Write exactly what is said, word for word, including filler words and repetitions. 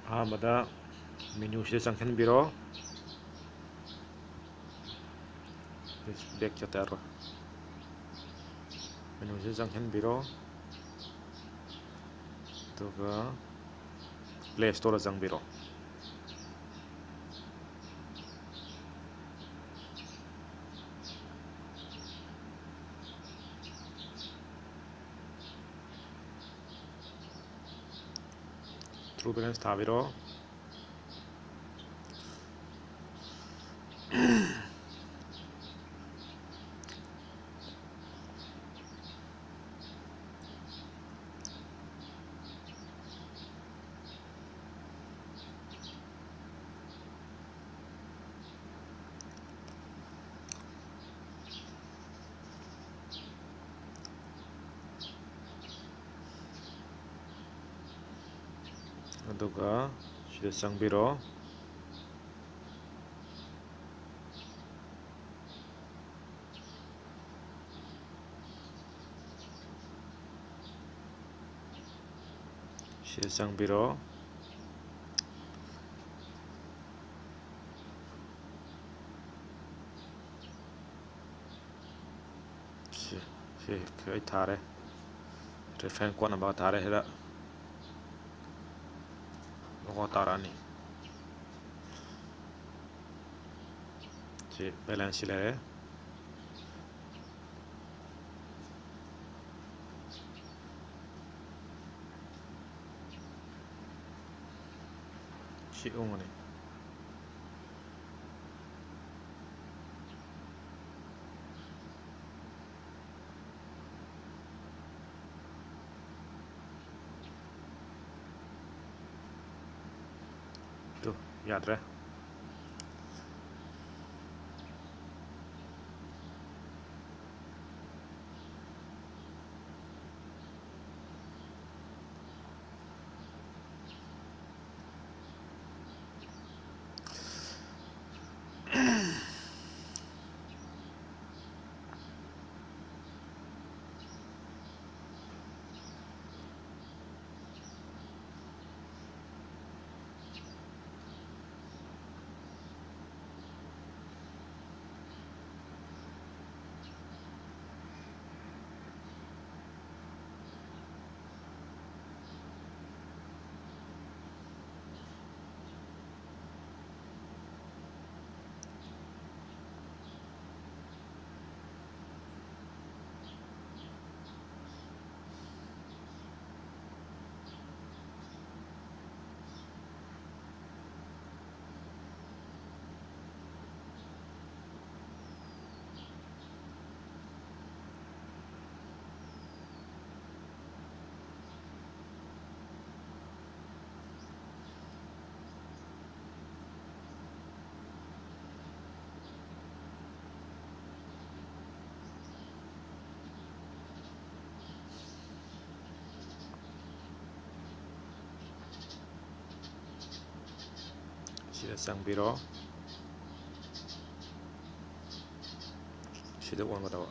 ꯑꯍꯥꯟꯕꯗ ꯃꯦꯅꯨꯁꯤꯗ ꯆꯪꯁꯤꯟꯕꯤꯔꯣ꯫ ꯕꯦꯛ ꯆꯠꯇ ꯌꯥꯔꯣꯏ꯫ ꯃꯦꯅꯨꯁꯤꯗ ꯆꯪꯁꯤꯟꯕꯤꯔꯣ, ꯑꯗꯨꯒ ꯄ꯭ꯂꯦ ꯁ꯭ꯇꯣꯔꯗ ꯆꯪꯕꯤꯔꯣ꯫ ꯇ꯭ꯔꯨ ꯕꯦꯂꯦꯟꯁ ꯊꯥꯕꯤꯔꯣ꯫ ꯑꯗꯨꯒ ꯁꯤꯗ ꯆꯪꯕꯤꯔꯣ꯫ ꯁꯤꯗ ꯆꯪꯕꯤꯔꯣ꯫ ꯁꯤ, ꯁꯤ ꯑꯩ ꯊꯥꯔꯦ꯫ ꯔꯤꯐ꯭ꯔꯦꯟꯁ ꯀꯣꯠ ꯅꯝꯕꯔ ꯊꯥꯔꯦ ꯁꯤꯗ꯫ ꯂꯣꯒꯣ ꯇꯥꯔꯛꯑꯅꯤ꯫ ꯁꯤ ꯕꯦꯂꯦꯟꯁꯁꯤ ꯂꯩꯔꯦ꯫ ꯁꯤ ꯎꯪꯉꯅꯤ꯫ ꯇꯨ, ꯌꯥꯗ꯭ꯔꯦ꯫ ꯁꯤꯗ ꯆꯪꯕꯤꯔꯣ꯫ ꯁꯤꯗ ꯑꯣꯟꯒꯗꯕ꯫